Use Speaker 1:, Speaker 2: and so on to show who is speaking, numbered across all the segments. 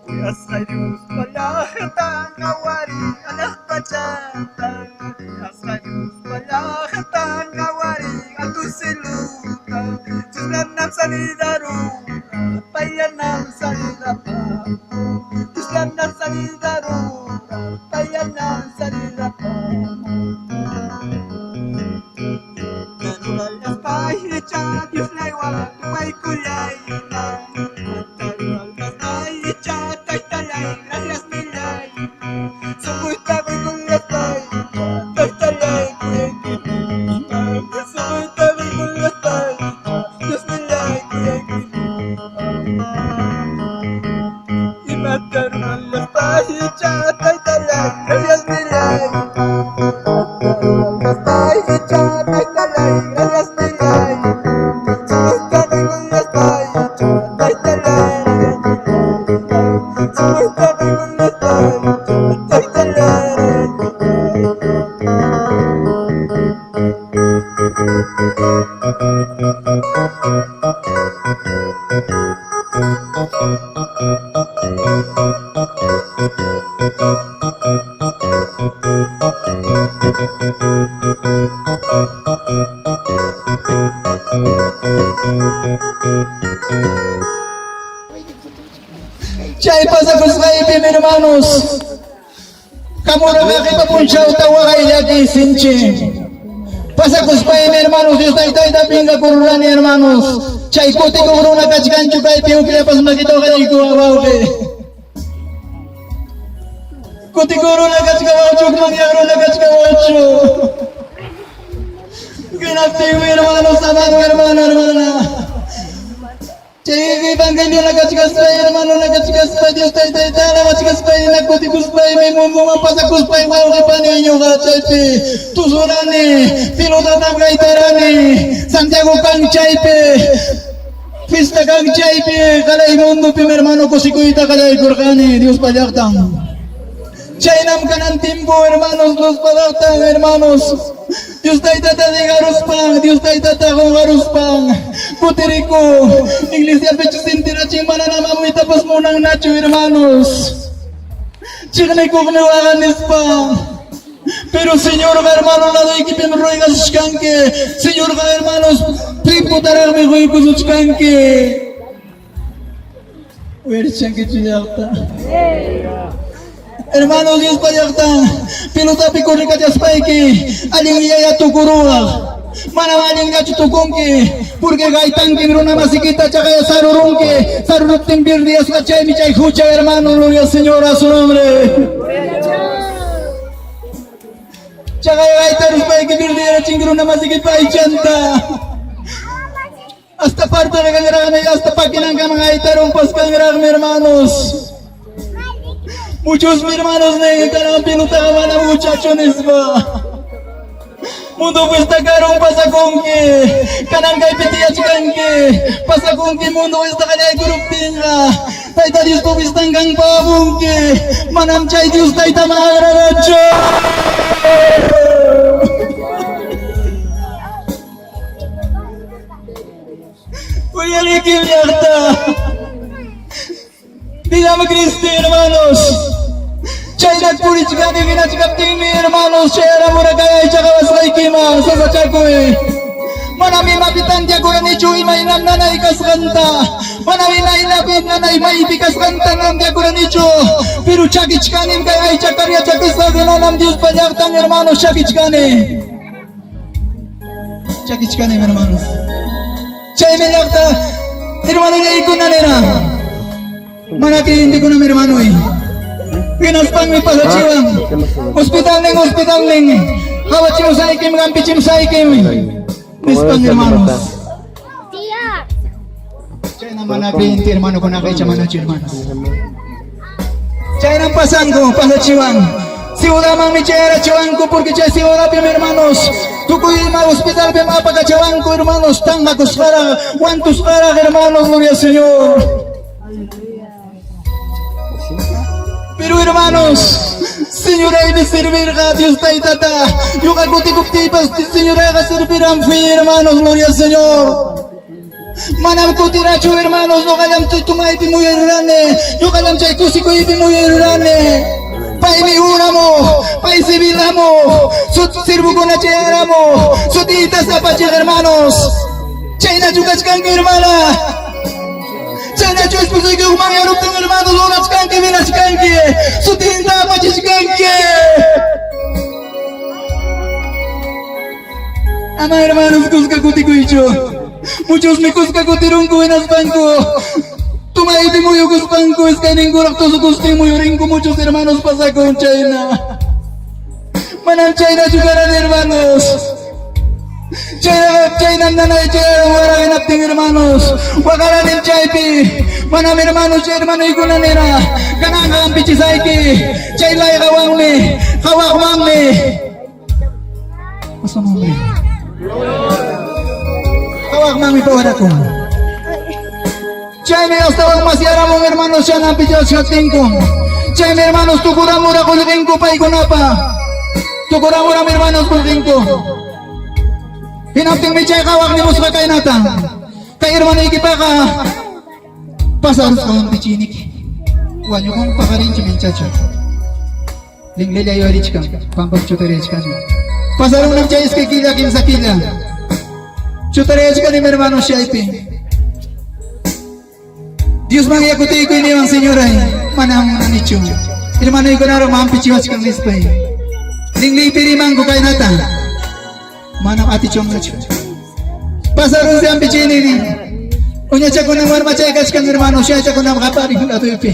Speaker 1: Kuyasqay Diospa llaqtan qawariy hanaq pachata. Kuyasqay Diospa llaqtan qawariy alto cieluta. Diosllanam salida ruraq, payllanam salida apamun. Diosllanam salida ruraq, payllanam salida apamun. Rurallasqaycha Diosllaywan tupaykullayna. Rurallasqaycha Taytallay gracias nillayna. Sunquyta quykullaspaycha Taytallay kuyaykimina. Sunquyta quykullaspaycha Diosnillay kuyaykimina. Imata rurallasqaycha Taytallay gracias nillayna. Rurallasqaycha Taytallay gracias nillayna. Sunquyta quykullaspaycha Taytallay gracias nillayna. Sunquyta quykullaspaycha Taytallay gracias nillayna.
Speaker 2: Chay pasakusqaypim, hermanos, Kamurqa qipa punchawta waqay llakiy sinchi. Pasakuspaymi, hermanos, Dios Taytayta pinqakururani, hermanos. Chay kutikuq runa kachkanchu kaypi hukllapas makita hoqariyku, wawqi. Kutikuq runa kachkawawchu, hukmanyaq runa kachkawawchu. Hinaptinmi, hermanos, amado hermano, hermana. Chay evangelio nakachkaspay, hermano, nakachkaspay, Dios Taytayta alabachkaspay, nakutikuspaymi, munduman pasakuspay, wawqi pani ñuqa chaypi tusurani, pilotatam gaytarani, Santiago kan chaypi, fiesta kan chaypi, qalay mundupim, hermano, kusikuyta qallaykurqani, Diospa llaqtan. Chaynam kanan timpu, hermanos, Diospa llaqtan, hermanos. Dios Taytata dejaruspan, Dios Taytata qunqaruspan, kutiriku, iglesiapichu sintirachin mananam amuytapas munannachu, hermanos. Chiqnikuqmi waqan nispa. Pero Señorqa, hermano, ladoykipim ruegasuchkanki. Señorqa, hermanos, timputaraqmi quykusuchkanki. Uyarichankichu llaqta. Hermanos, Diospa llaqtan, pilotapi corrikachaspayki allin yaya tukuruwaq. Manam allinllachu tukunki, porque gaytankim runa masikita chaqaya sarurunki, saruruptin pirdiyasqa chaymi chay hucha, hermano, gloria al Señor a su nombre. Chaqaya gaytaruspayki pirdiyarachinki runa masikipa aychanta. Hasta partirqanraqmi, hasta pakinankaman aytarunpas kanraqmi, hermanos. Muchos mi hermanos nin kanan pilutaqa manam huchachu nispa. Mundo fiesta karun pasakunki, kanan kaypi tiyachkanki, pasakunki mundo fiesta qallaykuruptinqa, Tayta Diospa fiestan kanpamunki, manam chay Dios Taytaman agradachu. Uyarikim llaqta. Dígame Cristo, hermanos. Chayna purichkani hinachkaptinmi, hermanos, chayaramura kay aychaqawasqaykiman sasachakuy. Manam imapi tanteakuranichu imaynam nanay kasqanta. Manam imaynapi nanay maypi kasqanta tanteakuranichu. Pero chakichkanim kay aycha karyachakisqa manam Diospa llaqtan, hermanos, chakichkani. Chakichkani, hermanos. Chaymi llaqta hermanollaykuna nira. Mana creyentikunam, hermanoy. Hinaspanmi pasachiwan. Hospitalnin, hospitalnin. Qawachimusaykim, hampichimusaykim. Nispan, hermanos. Chayna mana creyente hermanokunaqa icha manachu, hermanos. Chaynam pasanku, pasachiwan. Ciudadmanmi chayarachiwanku porque chay ciudadpim, hermanos, tukuy ima hospitalpim apakachiwanku, hermanos, tanqakusqaraq, wantusqaraq, hermanos, gloria al Señor. Pero hermanos, Señoraymi servirqa Dios Taytata. Ñuqa kutikuptiypas Señorayqa servirán fe, hermanos, gloria al Señor. Manam kutirachu hermanos, ñuqallam tumaypi muyururani, ñuqallam chay kusikuypi muyururani. Paymi uramuq, pay civilamuq, sirvukuna chayaramuq, sutiyta sapachiq hermanos. Chaynachu kachkanki hermana? Chaynachu esposayki hukmanyaruptin hermanos urachkanki, vinachkanki, sutinta apachichkanki. Ama hermanos kuska kutikuychu. Muchosmi kuska kutirunku hinaspanku. Tumaypi muyukuspanku iskayninkuraq tusukustin muyurinku muchos hermanos pasakun chayna. Manam chaynachu karan hermanos. Chaynaqa chaynam nanay chayaran wara hinaptin hermanos. Waqaranim chaypi. Manam hermanos chay hermanoykuna nira. Kananqa hampichisayki. Chay layqawanmi, qawaqwanmi. A su nombre. Qawaqmanmi pawarakun. Chaymi astawan masyaramun hermanos chanampi chachkaptinku. Chaymi hermanos tukuramura qullqinku paykunapa. Tukuramuram hermanos qullqinku. Hinaptinmi chay qawaq nimusqa kaynata. Kay hermanuykipaqa pasarusqa hampichiyniki. Wañukun paqarinchi minchachu. Linlilla yuyarichkan, pampap chutariyachkani. Pasarunam chay iskay killa, kimsa killa. Chutariyachkanim hermanos chaypi. Diosman yakutiykuy niwan señoray, manam munanichu. Hermanoykunaraq hampichiwachkan nispay. Linliypi rimanku kaynata. Manam atichunqachu. Pasarunsi hampichiynin. Uñachakunam warmachay kachkan hermanos, chaychakunam qaparin laduypi.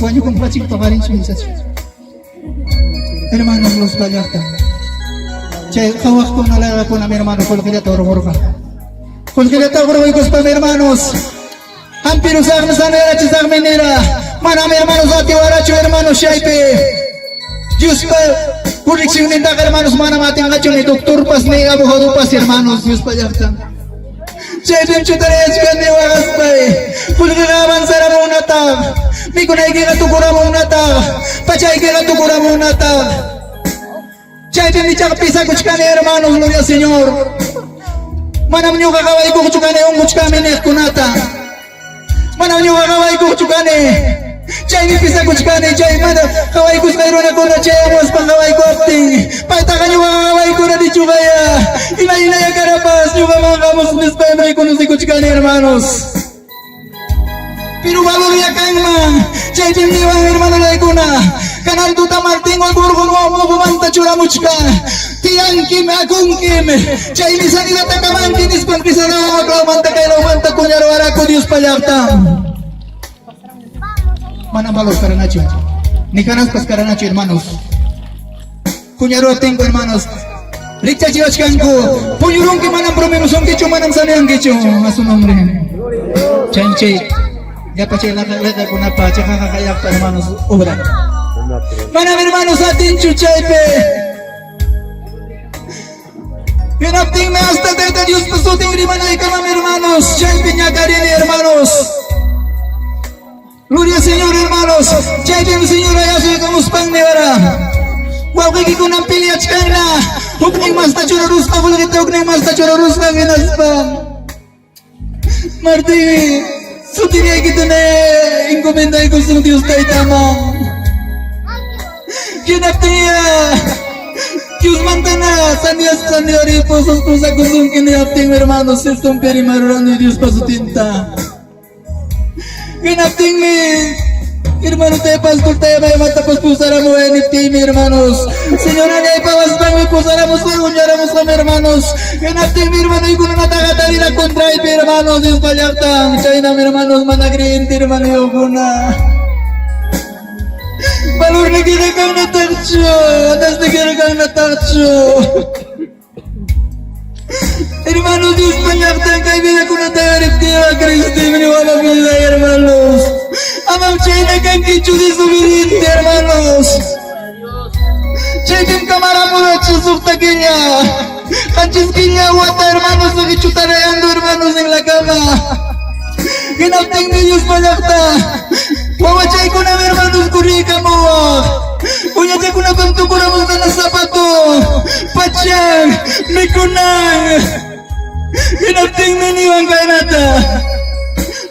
Speaker 2: Wañukun pachin paqarinchu minchachu. Hermanos los llaqta. Chay qawaqkuna layqakuna mi hermano qullqillata hurqurqa. Qullqillata hurquykuspa mi hermanos. Hampirusaqmi sanoyarachisaqmi nira. Manam hermanos atiwarachu hermanos chaypi. Diospa correccionnintaqa hermanos manam atinqachu ni doctorpas ni abogadopas hermanos Diospa llaqtan. Chaypim chutarayachkani waqaspay. Qullqiqa avanzaramunataq. Mikunaykiqa tukuramunataq. Pachaykiqa tukuramunataq. Chaypim ichaqa pisakuchkani hermanos, gloria al Señor. Manam ñuqa qawaykuqchu kani unquchkani niqkunata. Manam ñuqa qawaykuqchu kani. Chaymi pisakuchkani chay mana qawaykusqay runakuna chayamuspan qawaykuwaptin. Paytaqa ñuqaqa qawaykuranichuqaya. Imaynaya karapas ñuqaman hamus nispaymi reconocekuchkani hermanos. Pero valorya kanman. Chaypim niwan hermanolaykuna. Kanan tuta Martín Burgo mugumanta churamuchkan. Tiyankim, akunkim. Chaymi sanidata kamanki nispan pisanawan waklawmanta kaylawmanta kuñaruwaraku Diospa llaqtan. Manam valor karanachu. Ni ganaspas karanachu hermanos. Kuñaruwaptinku hermanos. Rikchachiwachkanku. Puñurunki manam promenusunkichu, manam saneankichu. A su nombre. Chanchay. Llapa chay laqakunapa chaqaqaqayaqpa hermanos obra. Manam hermanos atinchu chaypi. Hinaptinmi hasta Tayta Diospa sutin rimanaykamam hermanos. Chaypi ñakarini hermanos. Gloria al Señor hermanos. Chaypim Señor asuykamuspan niwara. Wawqiykikunan peleachkanna. Huknin masta churaruspa qullqita huknin masta churaruspa hinaspa. Martín, sutinaykita encomendaykusun Dios Taytaman. Hinaptinya Diosmantana sanias saniari pozos posakusunki niyaptin hermanos cierto rimarurani Diospa sutinta. Hinaptinmi hermano te pastor te maymantapas pusaramuy niptinmi hermanos. Señora ñaypawaspanmi pusaramus uñaramus hermanos. Hinaptinmi hermanoykunata qatarira contraypi hermanos Diospa llaqtan. Chaynam hermanos mana creyente hermanoykuna. Valornikiqa kannataqchu, anasnikiqa kannataqchu. Hermanos, Diospa llaqtan kay vidakunata gariptinqa Cristo la vida, hermanos. Amam chayna kankichu desobediente, hermanos. Chaypim kamaramurachu suqta killa. Qanchis killa wata, hermanos, chutarayando, hermanos, en la cama. Hinaptinmi Diospa llaqta. Wawachaykunam, hermanos, kuriykamuwaq. Hinaptinmi niwan kaynata,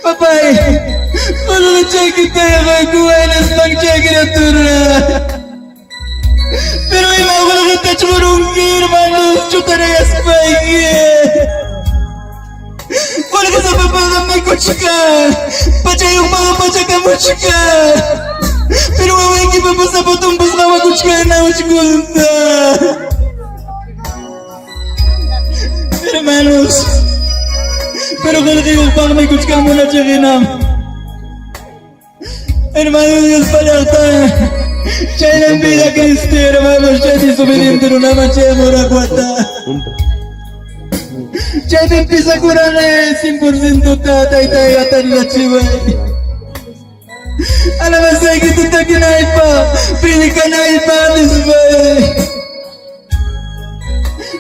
Speaker 2: Papay, qullqichaykitayá quykuway nispan chay criatura. Pero ima qullqitach qurunki, hermanos, chutarayaspayki. Qullqisapapaqa mikuchkan, pachayuqpaqa pachakamuchkan. Pero wawaykipapas zapatonpas qawakuchkan nawachkunta. Hermanos, pero qullqiyuqpaqmi kuchkan munachiqinam. Hermanos, Dios llaqtan. Chaynan vida Cristo, hermanos, chay desobediente runaman chayamurawata. Chaypi pisakurani 100% taytay atarirachiway. Alabanzaykita takinaypaq, predicanaypaq nispay.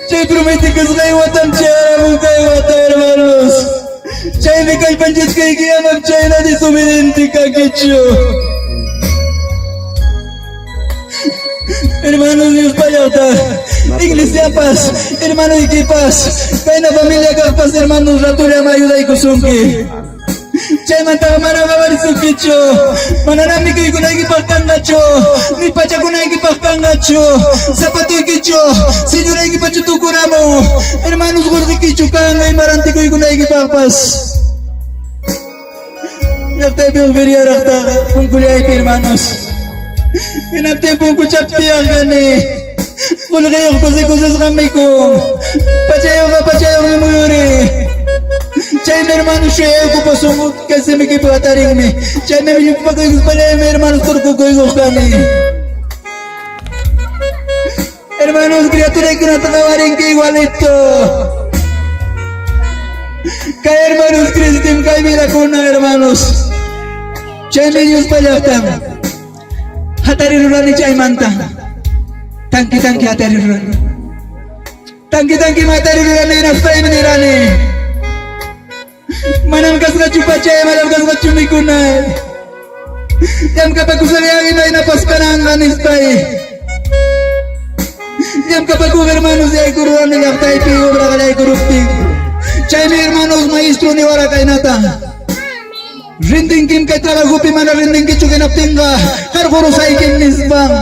Speaker 2: Chay prometikasqay watam chayaramun kay wata, hermanos. Chaymi kallpanchasqayki amam chayna desobediente kankichu. Hermanos, Dios llaqta, iglesiapas, hermanoykipas, kayna familia kaqpas, hermanos, ratullam ayudaykusunki. Chaymantaqa mana qhawarisukichu, mananam mikuykunaykipaq kanqachu, ni pachakunaykipaq kanqachu, zapatuykichu, señoraykipachu tukuramun, hermanos, qullqikichu kanqa ima rantikuykunaykipaqpas. Llaqtaypi feriaraqtaqa punkullaypi, hermanos. Hinaptin punkuchaptiyaq kani. Qullqiyuq kusi kusisqam mikun. Pachayuqqa pachayuqmi muyuri. Chaymi hermanos shuyaykupa sunqu kasimikipi hatarinmi. Chaymi llumpakuykuspallaymi hermanos turkukuykuq kani. Hermanos, criaturaykunata qawarinki igualito. Kay hermanos Cristim kay vidakuna hermanos. Chaymi Diospa llaqtan. Hatarirurani chaymanta. Tanki tanki hatarirurani. Tanki tanki hatarirurani hinaspaymi nirani. Manam kasqachu pachay, manam kasqachu mikunay. Llamkapakusaqyá imaynapas kananqa nispay. Llamkapakuq hermanos yaykururani llaqtaypi obra qallaykuruptin. Chaymi hermanos maestro niwara kaynata. Rindinkim kay trabajopi mana rindinkichu hinaptinqa qarqurusaykim nispan.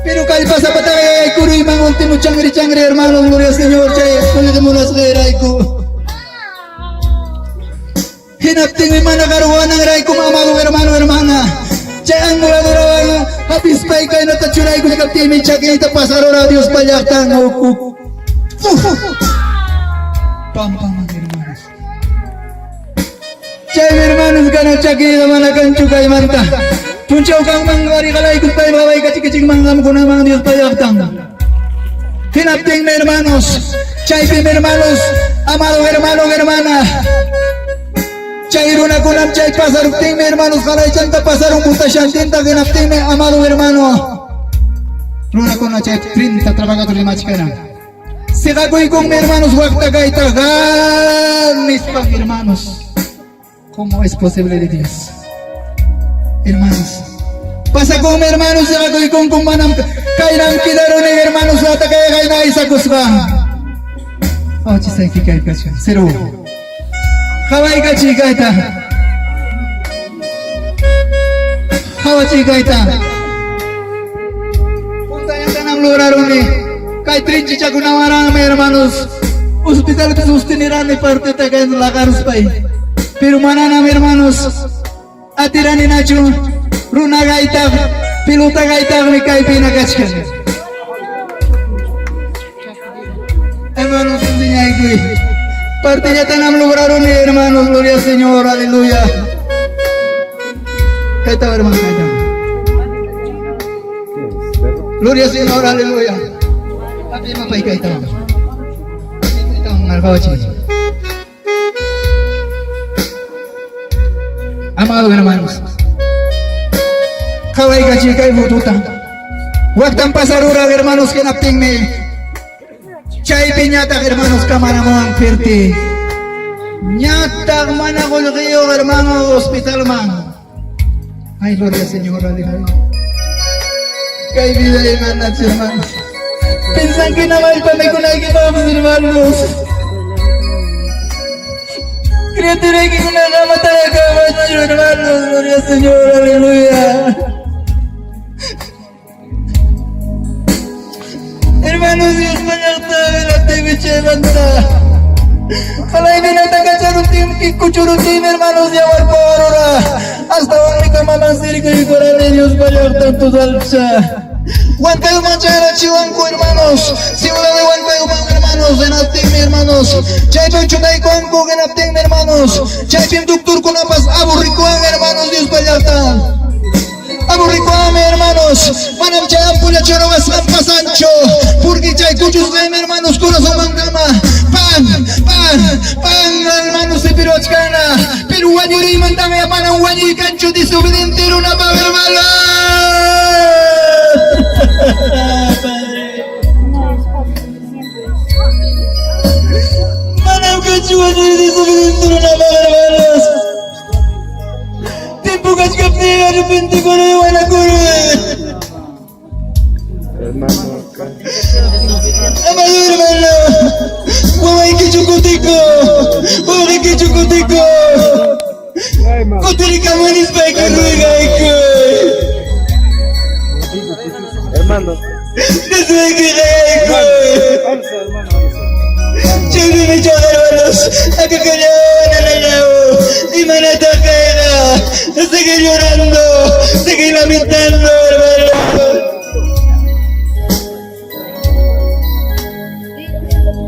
Speaker 2: Pero kallpasapataqa yaykuruyman último changri changri hermanos, gloria al Señor, chay qullqi munasqayrayku. Hinaptinmi mana qarquwananraykum amado hermano, hermana. Chay anguladurawan hapispay kaynata churaykuchkaptiymi chakiyta pasarura Diospa llaqtan uku. Pampaman hermanos. Chaymi hermanos kana chakiyqa mana kanchu kaymanta. Punchaw kanman qariqalaykuspay qawaykachikachikman qamkunaman Diospa llaqtan. Hinaptinmi hermanos, chaypim hermanos, amado hermano, hermana. Chay runakunam chay pasaruptinmi hermanos qalaychanta pasarun butashantinta hinaptinmi amado hermano. Runakuna chay 30 trabajador rimachkaran. Siqakuykunmi hermanos waqta kayta nispan hermanos. ¿Cómo es posible de Dios? Hermanos, pasakunmi hermanos siqakuykunku manam kaynan quedaron hermanos wata kay kayna aysakusqa. Awchisayki kay kachkan. Cero. Qawaykachiy kayta. Qawachiy kayta. Puntallatanam lograruni. Kay trinchichakunawanraqmi hermanos. Hospitalpi sostenirani parteta kay laqaruspay. Pero mananam hermanos atiraninachu runa gaytaq pelota gaytaqmi kaypina kachkan. Hermanos, enseñaykuy. Partillatanam lograruni hermanos, gloria al Señor, aleluya. Kayta hermano, kayta. Gloria al Señor, aleluya. Papi, mapay kayta. Kayta, markawachi. Amado hermanos, qawaykachiy kay fotuta. Waqtan pasarura hermanos hinaptinmi chaypi ñataq hermanos kamaramuwan firti. Ñataq mana qullqiyuq hermano hospitalman. Ay, gloria al Señor, aleluya. Kay vida hermanas, hermanos. Pensan que na malpa mikunaykipaqpas hermanos. Criaturaykikunaqa matarakamanchu, hermanos. Gloria al Señor, aleluya. Hermanos, Dios mañaqta velaptiymi chaymanta. Qalayminata kacharuptiymi kuchuruptiymi, hermanos, yawar pawarura. Astawanmi kamaman sirkuykurani Dios llaqtan totalcha. Huancayuman chayarachiwanku, hermanos. Ciudad de Huancayuman, hermanos. Hinaptinmi, hermanos. Chaypi chutaykuwanku, hinaptinmi, hermanos. Chaypim doctorkunapas aburrikuwan, hermanos, Dios llaqtan. Aburrikuwanmi, hermanos. Manam chay ampulla churawasqan pasanchu. Porque chay kuchusqaymi, hermanos, corazonmankama. Pan, pan, pan, hermanos, sipiruachkana. Pero wañuriymantaqa manam wañuykanchu desobediente runapaq, hermano. Padre. Manam kanchu wañuy desobediente runapaq, hermanos. Tiempo kachkaptin arrepentikuruy wanakuruy.
Speaker 1: Hermano, acá.
Speaker 2: Amado hermano, wawaykichu kutiko, wawaykichu kutiko. Kutirikamunispayki ruegayku.
Speaker 1: Hermano.
Speaker 2: Desde qayayku.
Speaker 1: Alza, hermano, alza.
Speaker 2: Chaymi michaqa hermanos, akakallaw, nananaw, imanataq kayqa. Sigue llorando, sigue lamentando, hermano.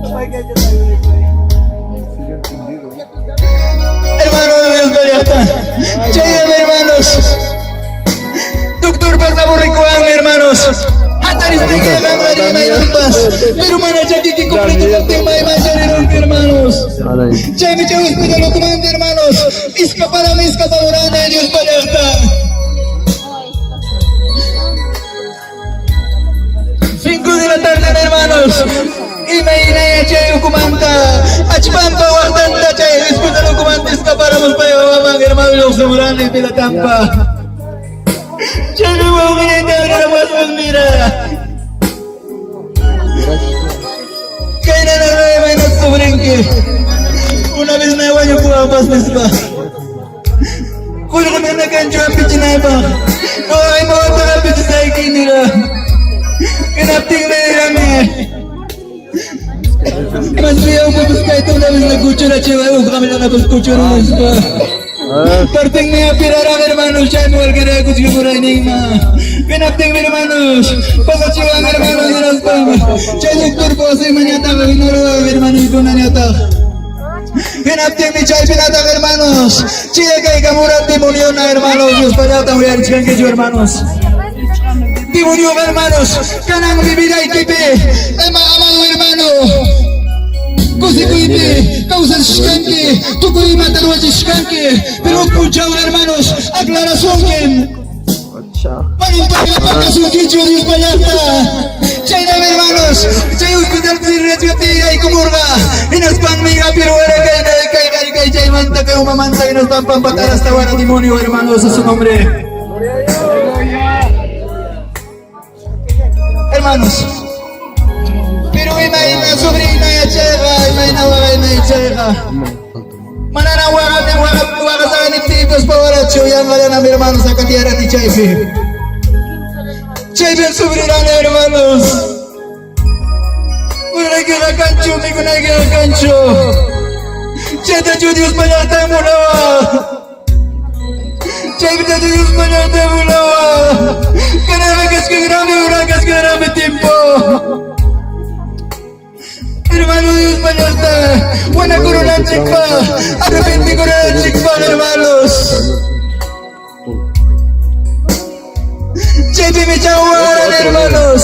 Speaker 1: Sigue entendido.
Speaker 2: Hermano Dios Mariata, Chayam hermanos. Doctor Pasabur hermanos. Pero mana chakiki completo kaptin may macharirunki hermanos. Chaymi chay hospital ukumanta hermanos. Escaparami escaparurani Dios llaqta. 5 de la tarde, hermanos. Imaynaya chay ukumanta. Achpampa waqtanta chay hospital ukumanta escaparamos pay wawaman hermano lluqsimurani pilatampa. Chaymi wawqinayta abriramuaspan mira. Kayna imayna sufrinki. Una vez me wañukuwanpas nispa. Qullqi mana kanchu hampichinaypaq. Ay, mawata hampichisayki nira. Hinaptinmi nirani. Mas riyaw kayta una vez na kuchurachiway huk qamillanapas kuchuru nispa. Partinmi apiraraq hermanos, chaymi walkira kuchimurayninma. Hinaptinmi hermanos, pasachiwan hermanos hinaspa. Chay doctor wasinmanñataq rinuruwan hermanoykunañataq. Hinaptinmi chaypinataq hermanos, chiyakaykamuran demoniona hermanos, Dios pallata uyarichkankichu hermanos. Demonio hermanos, kanan mi vidaykipi, amado hermano. Kusikuypi, kawsachkanki, tukuy imata ruwachishkanki, pero punchaw hermanos, aclarasunki. Manam payqa Dios pallata. Chaynam hermanos, chay hospital rirachkaptiyraykumurqa. Hinaspanmi apiruwara kay kay kay kay chaymanta kay umamanta hinaspan pampatara hasta wara demonio hermanos a su nombre. Hermanos, pero imayna sobrina yachayqa, imayna waqayna yachayqa. Manana waqani waqasaqaniptiypas pawarachu yanqallanam hermanos akatiyarani chaypi. Chaypi sufrirani hermanos. Kunaykiqa kanchu, mikunaykiqa kanchu. Chaytachu Dios llaqtan munawa. Chaypitachu Dios llaqtan munawa. Kananqa kachkanraqmi, ura kachkanraqmi tiempo. Hermano Dios llaqta, wanakurunanchikpaq, arrepentikurunanchikpaq, hermanos. Chaypimi chawaran, hermanos.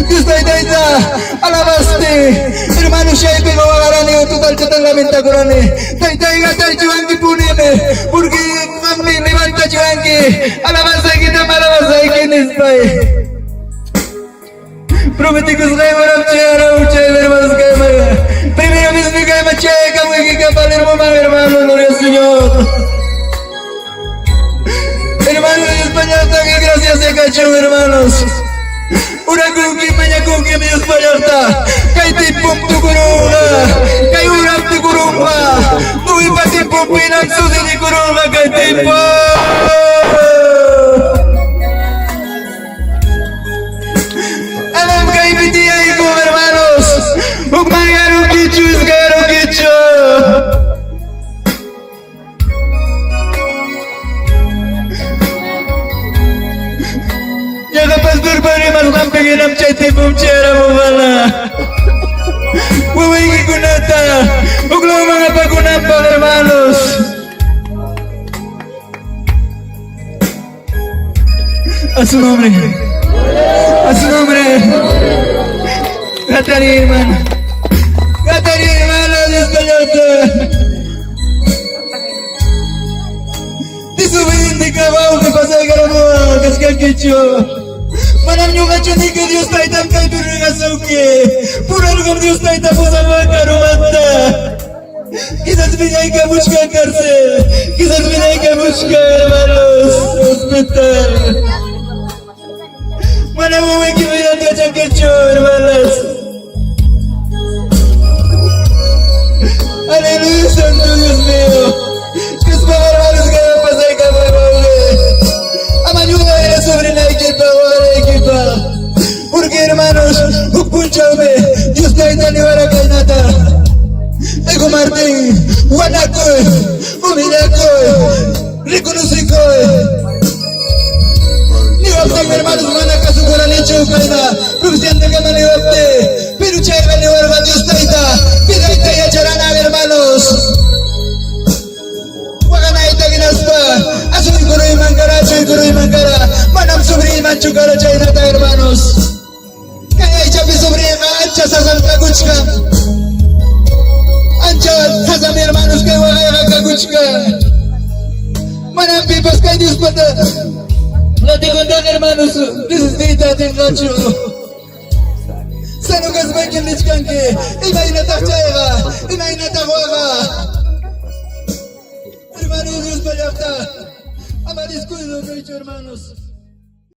Speaker 2: Dios taytayta, alabaste. Hermanos, chaypi waqarani total lamentakurani. Taytayqa taychiwankipunimi, porque qammi levantachiwanki. Alabanzaykitam alabanzayki nispay. Prometikusqaymanam chayaraw chay hermanos kayman. Primera vez mi kayman chaykamuyki Palermo hermano, gloria al Señor. Hermano de España, que gracias se cachó, hermanos. Urakunki mañakunki Dios pallaqta. Kay timpum tukurunqa. Kay uram tukurunqa. Nuwipa timpumpinam sucedikurunqa kay timpo. Anam kaypi tiyayku hermanos. Hukman garunkichu iskay. Ñaqa pastorpa rimasqanpi hinam chay timpum chayaramunqana. Wawaykikunata huklawman apakunanpaq hermanos. A su nombre. A su nombre. Gatari, hermano. Gatari, hermano, Dios pallaqta. Desobediente trabajo que pasa karamuwa kachkankichu. Manam ñuqachu niki Dios taytam kaypi riqasawki. Puralqam Dios tayta pusaman karumanta. Quizás vinaykamuchkan cárcel. Quizás vinaykamuchkan, hermanos. Hospital. Manam wawayki yachankichu, hermanas. Aleluya, santo Dios mío. Dios hermanos, que va a pasar Amayuda sobre la equipa, equipa. Porque hermanos, huk punchawmi Dios tayta niwara kaynata. Ego Martín, wanakuy, humillakuy, reconocikuy. Niwaptin hermanos mana kasukuranichu kayna, presidente kama niwapti, pero chayqa niwarqa Dios tayta, pidayta yacharana hermanos. Waqanayta hinaspa, asuykuruyman kara, asuykuruyman kara, manam sufriymanchu kara chaynata hermanos. Kay aychapi sufriyqa ancha sasam kakuchkan. Ancha sasam hermanos kay waqayqa kakuchkan. Manam pipas kay Diospata platikuntan hermanos, resistiyta atinqachu. Sano kaspanki nichkanki, imaynataq chayqa, imaynataq waqa. Hermanos, Dios pallaqta, ama descuido kaychu hermanos.